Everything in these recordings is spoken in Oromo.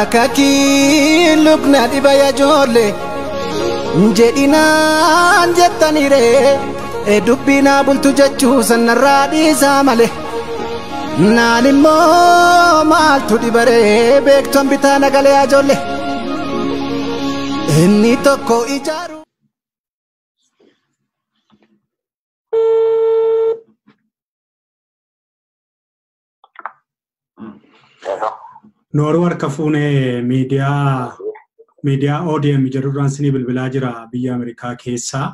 Kakakii lukna dhiba ijoollee jedhinaan jettaniire dubbinaa bultu jechuu sanarraa dhiisaa malee naan immoo maaltu dhibaree beektoon bitaa nagalee ijoollee inni tokko ijaaru. Nooruu harka fuunee miidiyaa ODM jedhurraan sinii bilbilaa jira biyya Ameerikaa keessaa.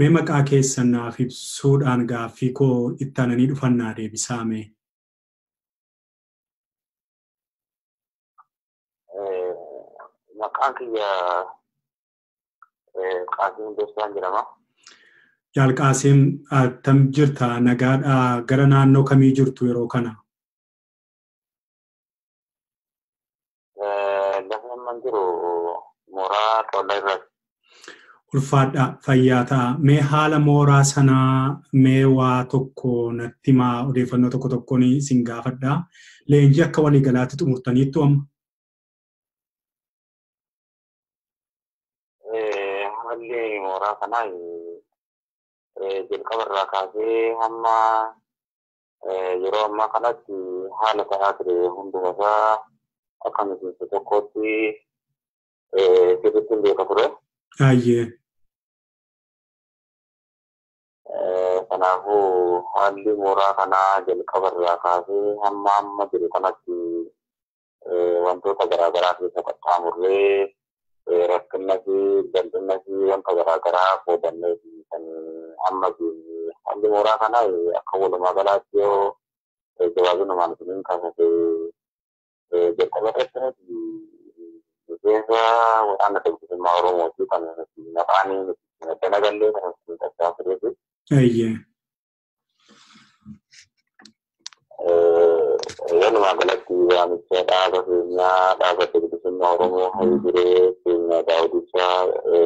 Mee maqaa keessan naaf ibsuudhaan gaaffii koo itti aananii dhufan naa deebisaa mee. Maqaan kiyya Qaasim Destaan jedhama. Jaal Qaasim, attam jirta? Nagaadhaa? Gara naannoo kamii jirtu yeroo kana? Lafa amma jiru mooraa Xollaa irratti. Ulfaadha, fayyaa ta'a. Mee haala mooraa sanaa mee waa tokko natti himaa, odeeffannoo tokko tokkoon isin gaafadha. Leenjii akka waliigalaatti xumurtaniittu amma? Haalli mooraa kanaa jalqaba irraa kaasee hamma yeroo ammaa kanatti haala ta'aa ture hundumasaa akka miseensa tokkootti sirriitti hin beeka ture. Ayyee. Kanaafuu haalli mooraa kanaa jalqaba irraa kaasee hamma amma jiru kanatti wantoota garaagaraa keessa qaxxaamurree rakkinna fi bal'inna fi wanta garaagaraa qoodannee kan amma geenye. Haalli mooraa kanaa akka walumaa galaatti yoo gabaabinumaan isiniin kaasate, jalqaba irratti nuti miseensa waraana bilisummaa Oromooti kan nuti maqaan nuti madda nagallee kan nuti qabsaa tureefi. Ayyee. Walumaa galatti waamicha dhaaba keenyaa, dhaaba bilisummaa Oromoo, hayyu duree keenya Daawud Ibsaa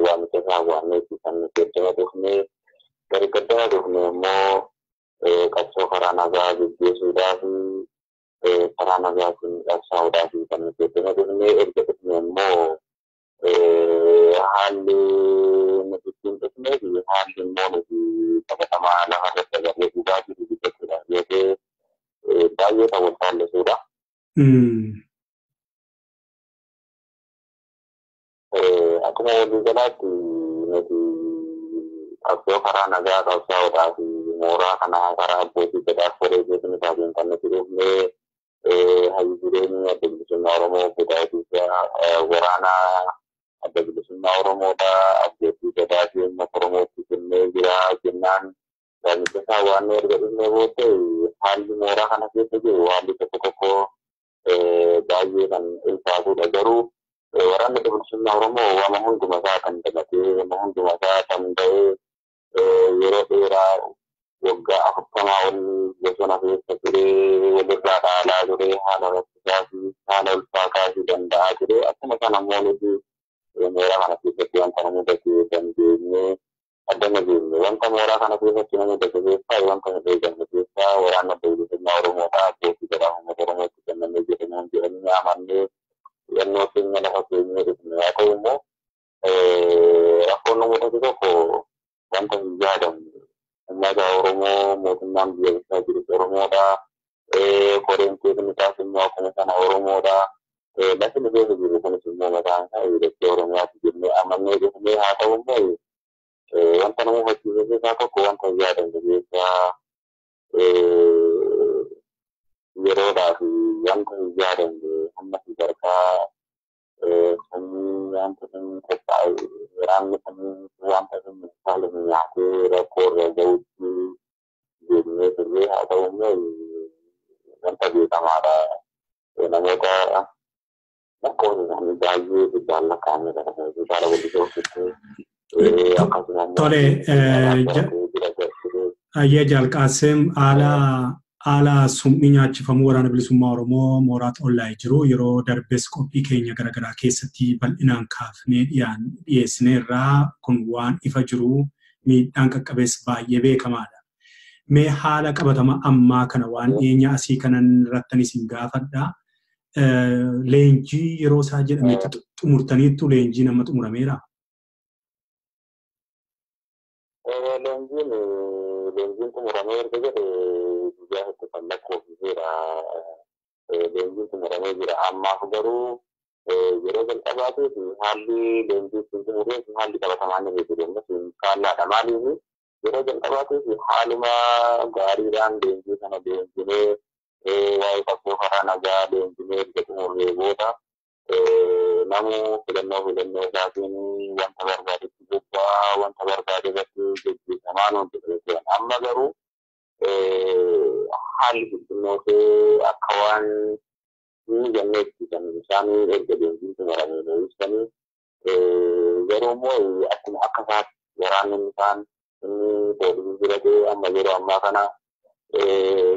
waamicha isaa waamneeti kan nuti gaddama dhufne. Gari gaddama dhufne immoo qabsoo karaa nagaa geggeessuudhaaf, karaa nagaatiin qabsaa'uudhaaf kan nuti gaddama dhufne. Erga dhufne immoo haalli nuti ittiin dhufnee fi haalli immoo nuti qabatamaa lafa irratti agarree dhugaa jiru dubbachuudhaaf yoo ta'e baay'ee kan wal faallesuudha. Akkuma waliigalaatti nuti qabsoo karaa nagaa qabsaa'uudhaaf mooraa kana karaa abbootii gadaaf koree beekumsaatiin kan nuti dhufne. Hayyu jireenyi adda bilisummaa Oromoo obbo Daawud Ibsaa waraana adda bilisummaa Oromoodha. Abbootii gadaa fi uummata Oromootti kennee jira jennaan waamicha isaa waan erga dhufnee booddee haalli mooraa kana keessa jiru haalli tokko tokko baay'ee kan ulfaatudha. Garuu waraanni adda bilisummaa Oromoo waama hunduma isaa kan dagatee, waama hunduma isaa kan ta'ee, yeroo dheeraa waggaa 40 ol bosona keessa ture, walirraa dhaalaa ture, haala rakkisaa fi haala ulfaataa fi danda'aa ture. Akkuma kana immoo nuti mooraa kana keessatti wanta nu mudate dandeenyee addana geenye. Wanta mooraa kana keessatti nu mudate keessaa, wanta nu eegamne keessaa, waraanni adda bilisummaa Oromoodha abbootii gadaa uummata Oromootti kennamee jedhamuun jedhanii amannee hidhannoo keenya lafa keenyee dhufne. Haa ta'u immoo rakkoon nu mudate tokko wanta hin yaadamne. Uummata Oromoo, mootummaan biyya bulchaa jirus Oromoodha. Koreen teeknikaas immoo akkuma sana Oromoodha. Lafti nu keessa jiru kunis immoo mataan isaa dachee Oromiyaati jennee amannee dhufnee. Haa ta'u immoo wanta nama hubachiise keessaa tokko, wanta hin yaadamne keessaa, yeroodhaa fi wanta hin yaadamne hamma sadarkaa sanyii wanta sun qophaa'e, waraanni kun wanta sun saalame nyaatee rakkoo irra gahutti deemnee turre. Haa ta'u immoo wanta beekamaadha. Namoota lakkoofsi isaanii baay'ee guddaan lakkaa'amee kan hospitaala guddisoo akkasuma immoo Tole, Ayyee Jaal Qaasim, haala summii nyaachifamuu waraana bilisummaa Oromoo mooraa Xollaayee jiru yeroo darbes qophii keenya garaagaraa keessatti bal'inaan kaafnee dhiyeessineerraa, kun waan ifa jiru, miidhaan qaqqabees baay'ee beekamaadha. Mee haala qabatama ammaa kana waan dhiyeenya asii kanan irrattan isin gaafadha. Leenjii yeroo isaa jedhametti xumurtaniittu leenjii nama xumurameera? Leenjiin xumuramee erga jedhe guyyaa hedduu kan lakkoofsiseera. Leenjiin xumuramee jira. Ammaaf garuu yeroo jalqabaatiif haalli leenjii ittiin xumuree haalli qabatamaan inni jiru ammas faallaadha. Maaliif yeroo jalqabaatiif haaluma gaariidhaan leenjii kana leenjinee waa'ee qabsoo karaa nagaa leenjinee erga xumurree booda namu filannoo isaatiin wanta barbaadetti bobba'aa wanta barbaade irratti gaggeeffamaa nuun jedhe. Amma garuu haalli finfinnootee akka waan inni jenneetti kan isaan erga leenjiin xumuramee ibsanii garuu immoo akkuma akka isaatti waraanni isaan inni poolisii filatee amma yeroo ammaa kana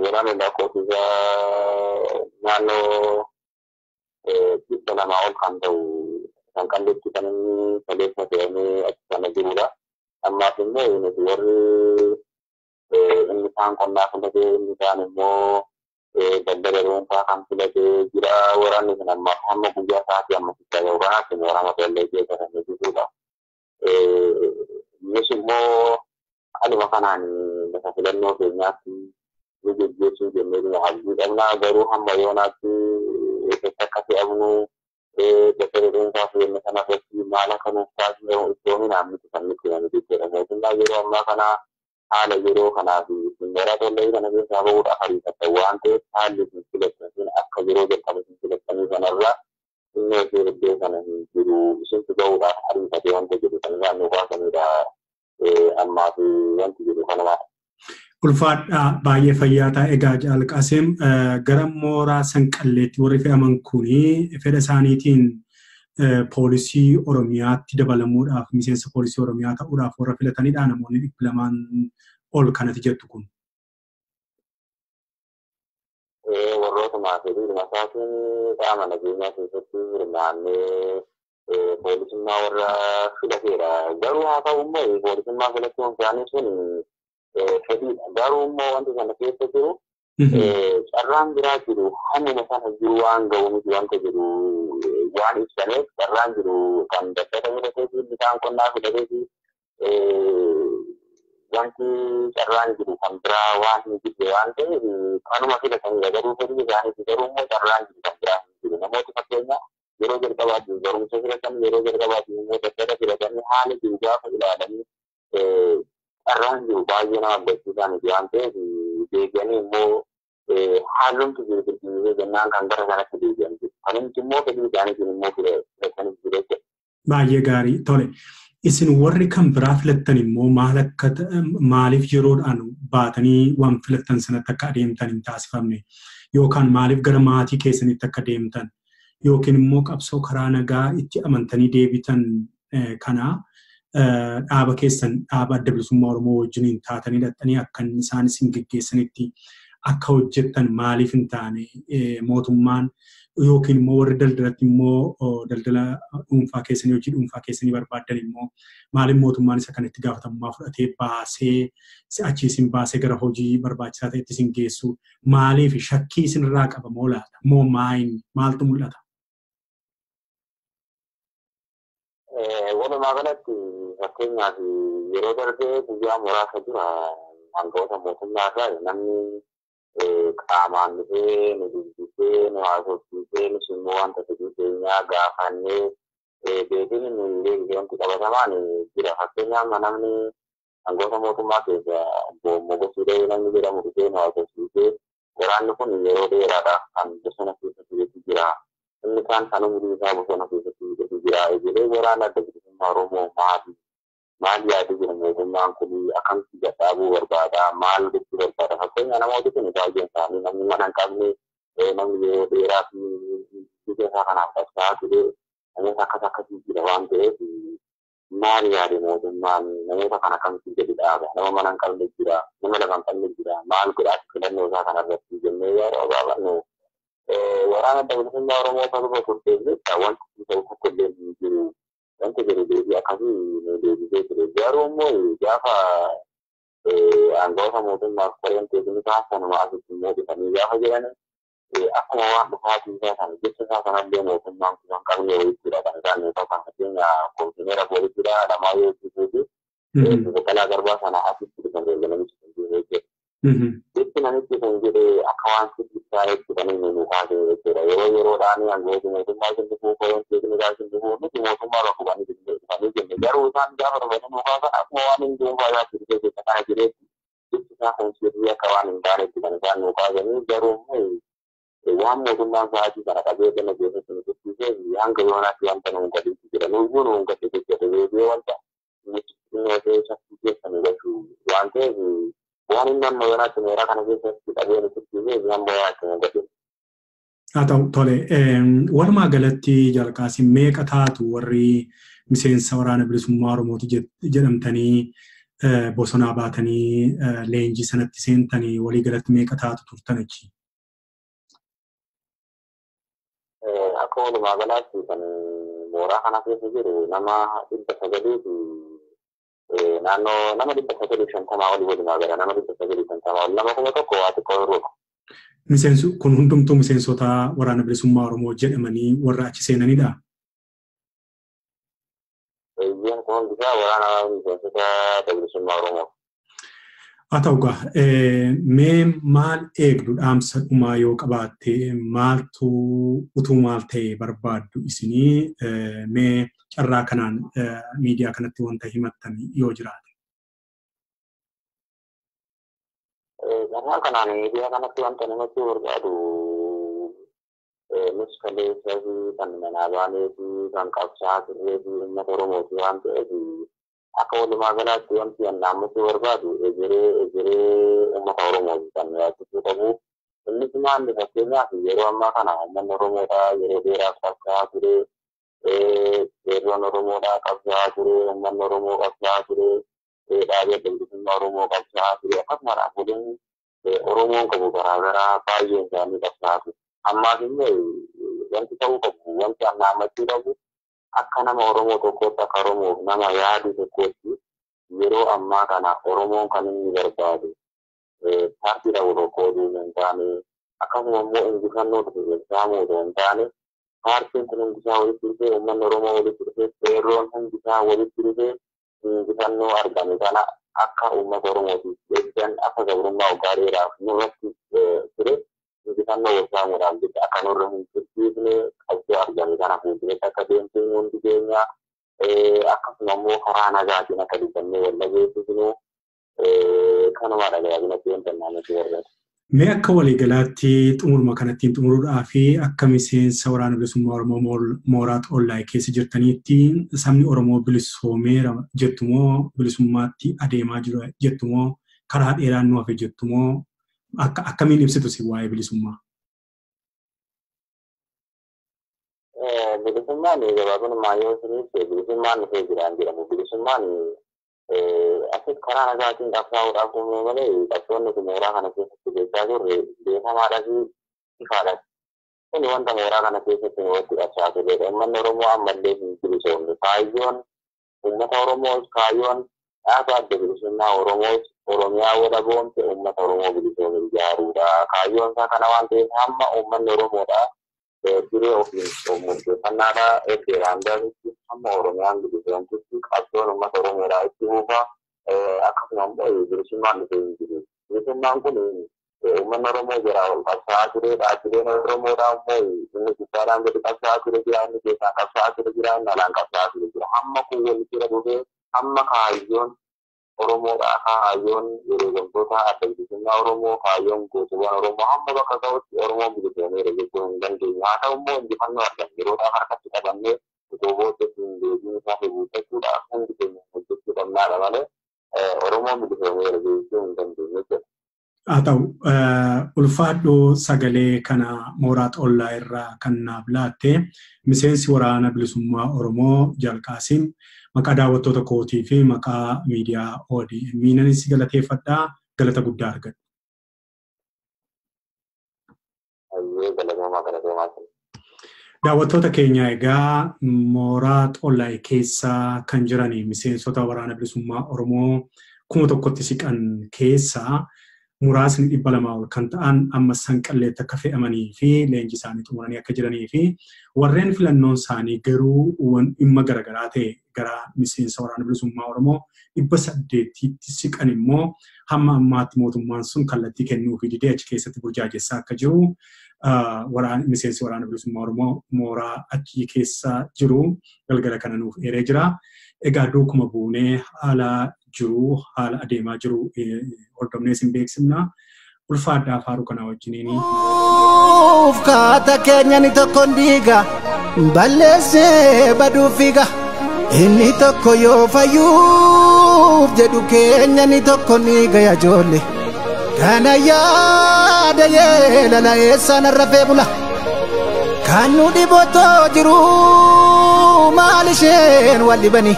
waraanni lakkoofsa naannoo 200 ol kan ta'u kan qalleetti kan inni kaleessa fe'amee achi kana jirudha. Ammaaf immoo nuti warri inni isaan qonnaa filatee inni isaan immoo daldala dhuunfaa kan filatee jira. Waraanni kun ammaaf hamma guyyaa sa'aatii amma sitti gahu kanaatti mooraa Maqallee keessa kan jirudha. Innis immoo haaluma kanaan lafa filannoo keenyaatti nu geggeessuu jennee abdii qabna. Garuu hamma yoonaatti eessatti akka fe'amnu daldala dhuunfaa filanne sana irratti maal akka nuuf taasifamu iftoominaan miti kan nutti himame jechuudha. Mootummaa yeroo ammaa kana haala yeroo kanaa fi mooraa tollee kana keessaa bahuudhaaf ariifatan waan ta'eef haalli isin filattan sun akka yeroo jalqaba isin filattanii sanarra inni osoo iddoo sana hin jiru isintu bahuudhaaf ariifate wanta jedhu kan isaan nu baasanidha. Ammaa fi wanti jedhu kanumaadha. Ulfaadhaa baay'ee fayyaa ta'a. Egaa Jaalqaaseem gara mooraa Sanqalleetti warri fe'aman kuni fedha isaaniitiin poolisii Oromiyaatti dabalamuudhaaf miseensa poolisii Oromiyaa ta'uudhaaf warra filatanidha. Namoonni 200 ol kanatti jettu kun. Warroota maatii isaatiin qaama nageenyaa keessatti hirmaannee poolisummaa warra filateedha. Garuu haa ta'u immoo poolisummaa filachuun isaanii sun fedhiidha. Garuu immoo wanti sana keessa jiru carraan biraa jiru hammuma sana jiru waan ga'u miti wanta jiru waan ibsaneef carraan jiru kan daldala filatee fi bishaan qonnaa filatee fi wanti carraan jiru kan biraa waan hin jirre waan ta'eef kanuma filatanidha. Garuu fedhii isaaniiti. Garuu immoo carraan jiru kan biraa hin jiru. Namooti fakkeenya yeroo jalqabaatiif barumsa filatan yeroo jalqabaatiif immoo daldala filatanii haala jiru gaafa ilaalanii carraan jiru baay'ee nama abdachiisaa miti waan ta'eef deebi'anii immoo haalumti jiru dirqisiisee jennaan kan gara sanatti deebi'an jiru. Kanumti immoo fedhii isaaniitiin immoo filatanii jiru jechuudha. Baay'ee gaarii tole. Isin warri kan biraa filattan immoo maal akka maaliif yeroodhaan baatanii waan filattan sanatti akka adeemtan hin taasifamne yookaan maaliif gara maatii keessanitti akka deemtan yookiin immoo qabsoo karaa nagaa itti amantanii deebitan kana dhaaba keessan dhaaba Adda Bilisummaa Oromoo wajjiniin taatanii dhaqxanii akka isaan isin geggeessanitti akka hojjettan maaliif hin taane mootummaan yookiin immoo warri daldalatti immoo daldala dhuunfaa keessanii hojii dhuunfaa keessanii barbaaddan immoo maaliif mootummaan isa kanatti gaafatamummaa fudhatee baasee achi isin baasee gara hojii barbaachisaa ta'etti isin geessu maaliif shakkii isinirraa qaba moo laata moo maaltu mul'ata? Walumaa galatti fakkeenyaaf yeroo darbee guyyaa muraasa dura aangawoota mootummaa irraa namni qaamaan dhufee nu dubbisee nu haasofsiisee nus immoo wanta fedhii keenyaa gaafannee deebiin nu deebisee wanti qabatamaan jira. Fakkeenyaaf namni aangawoota mootummaa keessa obbo Mogosuu namni jedhamu dhufee nu haasofsiisee waraanni kun yeroo dheeraadhaaf kan bosona keessa turetu jira. Inni kaan kan umurii isaa bosona keessatti hidhatu jira. Egeree waraana Adda Bilisummaa Oromoo maali? Maal yaadee jira mootummaan kun akkamitti gadhaabuu barbaada? Maal gochuu barbaada? Fakkeenya namooti kun baay'een isaanii namni mana hin qabne namni yeroo dheeraa fi biyya isaa kanaaf qabsaa'aa ture namoota akkas akkasii jira waan ta'eef maal yaade mootummaan namoota kana akkamitti gadi dhaaba? Nama mana hin qabne jira, nama lafa hin qabne jira, maal godhaati filannoo isaa kanarratti jennee yeroo gaafannu waraana Adda Bilisummaa Oromoo sababa turteef jecha wanti ta'u tokko illee hin jiru. Wanti jiru deebii akkasii nu deebisee ture. Garuu immoo gaafa Aangawoota mootummaaf koreen teeknikaa sanuma asitti immoo dhufanii gaafa jiran akkuma waan dhufaatii isaa sana jecha isaa sanallee mootummaan kun hin qabne wayiittidha kan isaan nu qaban. Fakkeenya komishineera poolisiidha Alamaayyoo Hojjetuu fi Baqqalaa Garbaa sana asitti dhufan namichi kun jechuudha. Jechi namichi kun jedhe akka waan sirriitti kan inni nu kaase jechuudha. Yeroo yeroodhaan aangawooti mootummaa isin dhufuu, koreen teeknikaa isin dhufuu, nuti mootummaa bakka bu'anii dhufanii jenne. Garuu isaan gaafa dhufanii nu kaasan akkuma waan hin dhuunfaa isaatti dhufee keessa kana jireetti jechi isaa kun sirrii akka waan hin taanetti kan isaan nu kaasanii. Garuu immoo waan mootummaan sa'aatii kana qabee kana keessatti nu tursiisee hanga yoonaatti wanta nu gaditti jira. Nuyyuu nu gadi jechuudha. Deebi'ee wanta nuti xinnoo shakkii keessa nu galchu waan ta'eef waan inni amma yoonaatti mooraa kana keessatti qabee nu tursiisee hamma yoonaatti nu gadi. Haa ta'u tole, walumaa galatti jalqaasi meeqa taatu warri miseensa waraana bilisummaa Oromooti jedhamtanii bosonaa baatanii leenjii sanatti seentanii walii galatti meeqa taatu turtan achi? Akka walumaa galaatti kan mooraa kana keessa jiru nama 900 fi naannoo nama 950 olii, walumaa gala nama 950 ol, nama 1000 waa xiqqoo yeroo. Miseensu kun hundumtuu miseensota waraana bilisummaa Oromoo jedhamanii warra achi seenanidha. Eeyyeen, kun hundisaa waraana miseensota bilisummaa Oromoo. Haa ta'u egaa, mee maal eegdu, dhaamsa dhumaa yoo qabaatte, maaltu utuu maal ta'e barbaaddu isinii, mee carraa kanaan miidiyaa kanatti wanta himattan yoo jiraate? Carraa kanaan miidiyaa kanatti wanta namatti barbaadu, nus kaleessa fi kan manaa baanee fi kan qabsaa turree fi uummata Oromooti waan ta'eef, akka walumaa galaatti wanti an dhaammachuu barbaadu egeree uummata Oromooti kan yaadachuu qabu. Innis maalli, fakkeenyaaf yeroo ammaa kana uummanni Oromoodhaa yeroo dheeraaf qabsaa ture, qeerroon Oromoodhaa qabsaa ture, uummanni Oromoo qabsaa ture, dhaabbii adda bilisummaa Oromoo qabsaa ture, akkasuma dhaabbileen Oromoon qabu garaagaraa baay'een isaanii qabsaa ture. Ammaaf immoo wanti ta'uu qabu, wanti an dhaammachuu qabu, akka nama Oromoo tokkootti, akka Oromoof nama yaadu tokkootti, yeroo ammaa kana Oromoon kan inni barbaadu paartii dhabu tokko oduu hin taane, akkasuma immoo injifannoo dhufe saamuu otoo hin taane, paartiin kun hundisaa walitti dhufee, uummanni Oromoo walitti dhufee, qeerroon hundisaa walitti dhufee injifannoo argame kana akka uummata Oromootiif eeggan, akka gabrummaa waggaa dheeraaf nurratti ture injifannoo wal saamuudhaaf jecha akka nurra hin tursiifne, qabsoo argame kana fuulduratti akka deemsifnu hundi keenya, akkasuma immoo karaa nagaatiin akka dubbannee wal dhageessisnu, kanumaadha gabaabinatti wanta naannoo barbaadu. Mee akka waliigalaatti xumuruma kanattiin xumuruudhaa fi akka miseensa waraana bilisummaa Oromoo mooraa Xollaay keessa jirtaniitti, sabni Oromoo bilisoomeera jettumoo, bilisummaatti adeemaa jira jettumoo, karaa dheeraan nu hafe jettumoo, akka akkamiin ibsitu si waa'ee bilisummaa? Bilisummaan gabaabinummaa yoo isin ibse, bilisummaan dhufee jiraan jedhamu. Bilisummaan asis karaa nagaatiin qabsaa'uudhaaf uumame malee qabsoonni kun mooraa kana keessatti gochaa turre beekamaadhaa fi ifaadha. Kuni wanta mooraa kana keessatti nu walitti qabsaa turredha. Uummanni Oromoo ammallee hin bilisoomne. Kaayyoon uummata Oromoos, kaayyoon dhaaba adda bilisummaa Oromoos Oromiyaa walaboomte uummata Oromoo bilisoome ijaaruudha. Kaayyoon isaa kana waan ta'eef hamma uummanni Oromoodha siree ofiin of murteeffannaadha eddeedhaan gahutti, hamma Oromiyaan bilisoomtutti qabsoon uummata Oromoodhaa itti fufa. Akkasuma immoo bilisummaan dhufee hin jiru. Bilisummaan kun uummanni Oromoo jira ol qabsaa'aa ture, dhaabbileen Oromoodhaa immoo inni gubbaadhaan gadi qabsaa'aa ture jira, inni keessaan qabsaa'aa ture jira, inni alaan qabsaa'aa ture jira. Hamma kun walitti jira dhufee hamma kaayyoon Oromoodhaa, kaayyoon wareegamtoota adda bilisummaa Oromoo, kaayyoon gootuwwan Oromoo hamma bakka ga'utti Oromoon bilisoomeera jechuu hin dandeenyu. Haa ta'u immoo injifannoo arganne yeroodhaaf harkatti qabannee otoo booddee hin deebiin isaa guuttachuudhaaf hundi keenya hojjechuu qabnaadha malee Oromoon bilisoomeera jechuu hin dandeenyu jechuudha. Haa ta'u, ulfaadhoo, sagalee kana mooraa Xollaa irraa kan naaf laatte miseensi waraana bilisummaa Oromoo Jalqaasim, maqaa daawwattoota kootii fi maqaa miidiyaa ODM si galateeffadhaa, galata guddaa argadhu. Galatoomaa, galatoomaa. Daawwattoota keenya, egaa mooraa Xollaa keessa kan jiran miseensota waraana bilisummaa Oromoo 1,000tti siqan keessaa muraasni 200 ol kan ta'an amma Sanqalleetti akka fe'amanii fi leenjii isaanii xumuranii akka jiranii fi warreen filannoon isaanii garuu dhimma garaagaraa ta'e gara miseensa Waraana Bilisummaa Oromoo 800tti siqan immoo hamma ammaatti mootummaan sun kallattii kennuu fi didee achi keessatti burjaajessaa akka jiru miseensi Waraana Bilisummaa Oromoo mooraa achi keessa jiru galgala kana nuuf eeree jira. Egaa duukuma buunee haala jiru haala adeemaa jiru hordofnee isin beeksifna. Ulfaadhaa faaruu kanaa wajjiniini. Uff kaata keenya ni tokko diiga balleessee baduu fiiga inni tokko yoo fayyuuf jedhu keenya ni tokko ni gaya ijoollee kana yaada yeelala eessaan rafee bula kan nu dhibotoo jiru maal isheen wal dhibanii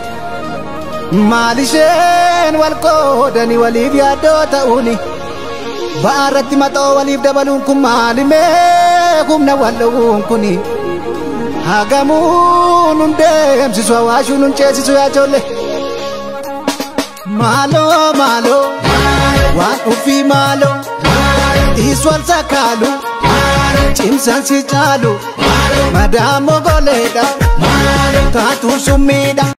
maal isheen wal qoodanii waliif yaaddoo ta'uuni ba'aa irratti maxoo waliif dabaluun kun maalimee humna wal dhowuun kuni hagamuu nun deemsisu hawaashuu nun ceesisu yaa ijoollee. Maaloo maaloo waan ufii maaloo dhiis wal sakaalu cimsaan si caalu madaamoo goleedha taatuun summiidha.